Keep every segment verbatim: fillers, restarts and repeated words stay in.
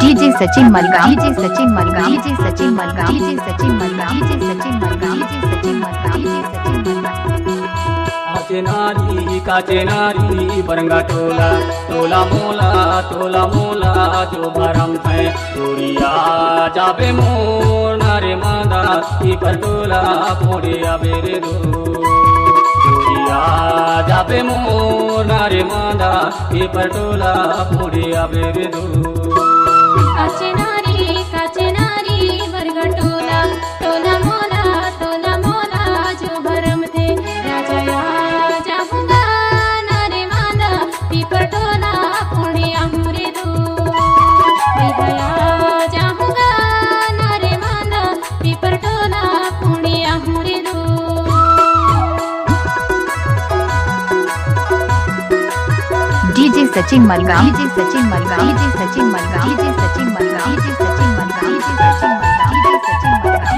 DJ Sachin मलगाम, DJ Sachin मलगाम, DJ Sachin मलगाम, DJ Sachin मलगाम, DJ Sachin मलगाम, DJ Sachin मलगाम, DJ Sachin मलगाम। काचे नारी, काचे नारी, बरंगा टोला, टोला मोला, टोला मोला, जो भरम है, टोरिया जाबे मोर नारे मांदा, पीपर टोला, पोड़े आबे रे दो। टोरिया जाबे मोर नारे मांदा, पीपर टोला, पोड़े आबे रे दो। काचे नारी, काचे नारी, बरंगा टोला, टोला मोला, टोला मोला, जो भरम थे, राजा या जाहूंगा, नारे मांदा, पीपर टोला, पुणे आहुरे दो। भैया जाहूंगा, नारे मांदा, पीपर टोला, पुणे आहुरे दो। DJ Sachin मलगाम, DJ Sachin मलगाम, DJ Sachin मलगाम, DJ Sachin मलगाम, DJ Sachin मलगाम, DJ Sachin मलगाम, DJ Sachin मलगाम,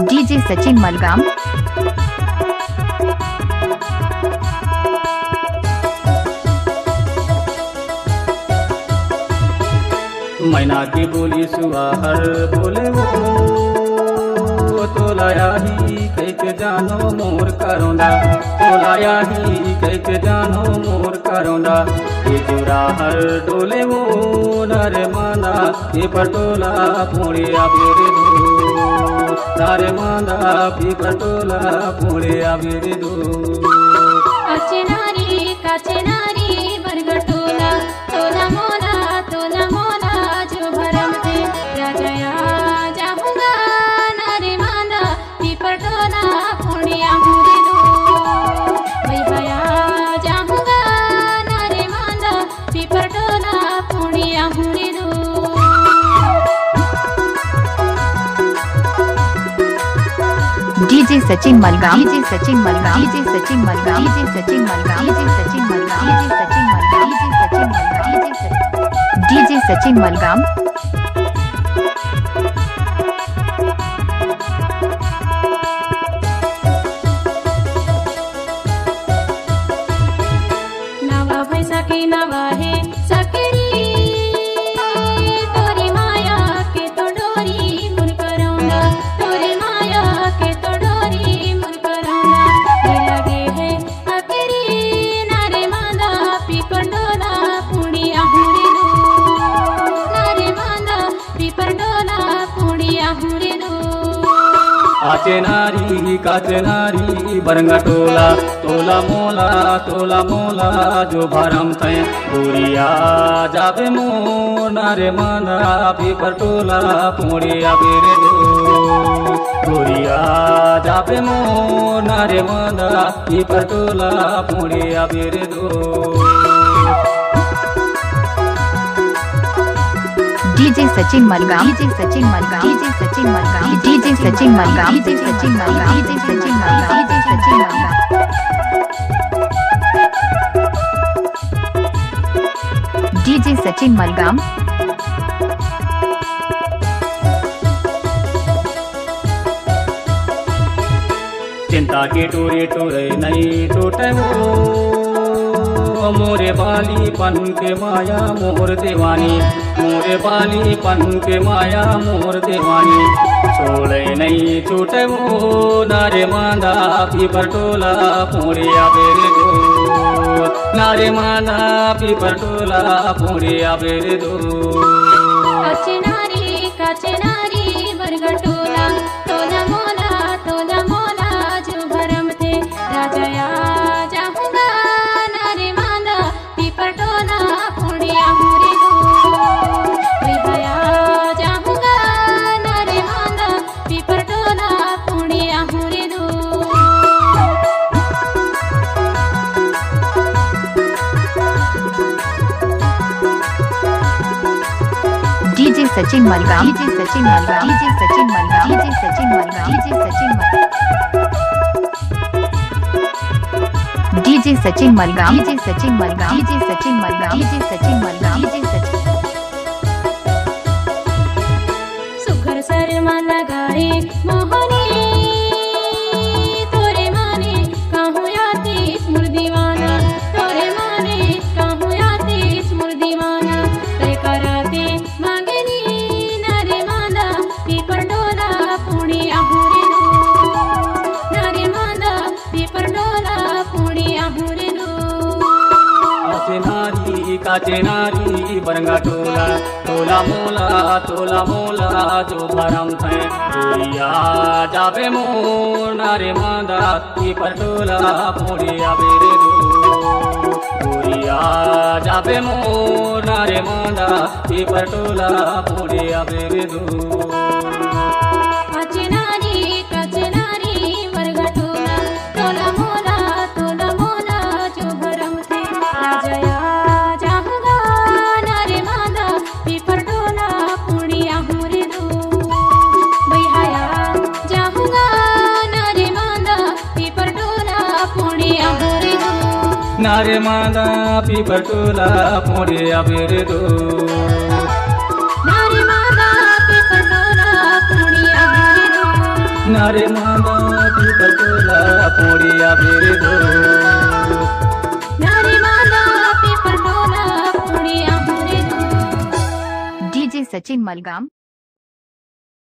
DJ Sachin मलगाम। मैना के बोली सुहार बोले वो, तोला आही कहिके जानो मोर करोंदा, तोला आही कहिके जानो मोर करोंदा। ये जुरा हर डोले वो, नारे मांदा, पीपर टोला, पुणे आबे रे दो। नारे मांदा, पीपर टोला, पुणे आबे रे दो। काचे नारी, काचे नारी, बरंगा टोला, टोला मोला, टोला मोला, जो भरम थे, राजा या जाहूंगा, नारे मांदा, पीपर टोला, पुणे आहुरे दो। भैया जाहूंगा, नारे मांदा, पीपर टोला, पुणे आहुरे दो। DJ Sachin मलगाम, DJ Sachin मलगाम, DJ Sachin मलगाम, DJ Sachin मलगाम, DJ Sachin मलगाम, DJ Sachin मलगाम, DJ Sachin मलगाम, DJ Sachin मलगाम। नवा भैंसा के नवा हे सकरी, तोरी माया के तो डोरी मोर करौंदा, तोरी माया के तो डोरी मोर करौंदा। ये लगे हे अकेरी, नारे मांदा पीपर टोला पुणे आहुरे दो, नारे मांदा पीपर टोला पुणे आहुरे दो। काचे नारी, काचे नारी, बरंगा टोला, टोला मोला, टोला मोला, जो भरम तै, टोरिया जाबे मोर नारे मांदा, पीपर टोला, पुणे आबे रे दो। टोरिया जाबे मोर नारे मांदा, पीपर टोला, पुणे आबे रे दो। DJ Sachin मलगाम, DJ Sachin मलगाम, DJ Sachin मलगाम, DJ Sachin मलगाम, DJ Sachin मलगाम, DJ Sachin मलगाम, DJ Sachin मलगाम। DJ Sachin मलगाम। चिंता के टोरे टोरे नहीं टूटे वो, मोरे बालीपन के माया मोर देवानी, मोरे बालीपन के माया मोर देवानी। छोड़े नहीं छूटे वो, नारे मांदा पीपर टोला पुणे आबे रे दो, नारे मांदा पीपर टोला पुणे आबे रे दो। काचे नारी, काचे नारी, बरंगा टोला, टोला मोला, टोला मोला, जो भरम थे, राजा या जाहूंगा, नारे मांदा पीपर टोला पुणे आहुरे दो। भैया जाहूंगा, नारे मांदा पीपर टोला पुणे आहुरे दो। DJ Sachin मलगाम, DJ Sachin मलगाम, DJ Sachin मलगाम, DJ Sachin मलगाम, DJ Sachin मलगाम। DJ Sachin मलगाम, DJ Sachin मलगाम, DJ Sachin मलगाम, DJ Sachin मलगाम, DJ Sachin. सुघर सरमा लगाए मोहनी, तोरे माने कहूँ आतीस मोर दीवाना, तोरे माने कहूँ आतीस मोर दीवाना। अचेनारी बरंगा टोला, टोला मोला, टोला मोला जो भरम थे। कोरिया जाबे मोर नारे मांदा, पीपर टोला पोड़े आबे रे दो। कोरिया जाबे मोर नारे मांदा, पीपर टोला पोड़े आबे रे दो। अचेनारी, कचेनारी, बरंगा टोला, टोला मोला, टोला मोला जो भरम थे। राजया जाहूँगा नारे मांदा, पीपर टोला पोड़े आहूँ रे दो। भैया जाहूँगा नारे मांदा, पीपर टोला पोड़े आहूँ रे दो। नारे मांदा पीपर टोला पोड़े आबे रे दो। नारे मांदा पीपर टोला पोड़े आहूँ रे दो। नारे मांदा पीपर टोला पोड़े आबे रे दो। नारे मांदा पीपर टोला पोड़े आहूँ रे दो। डीजे सचिन मलगाम।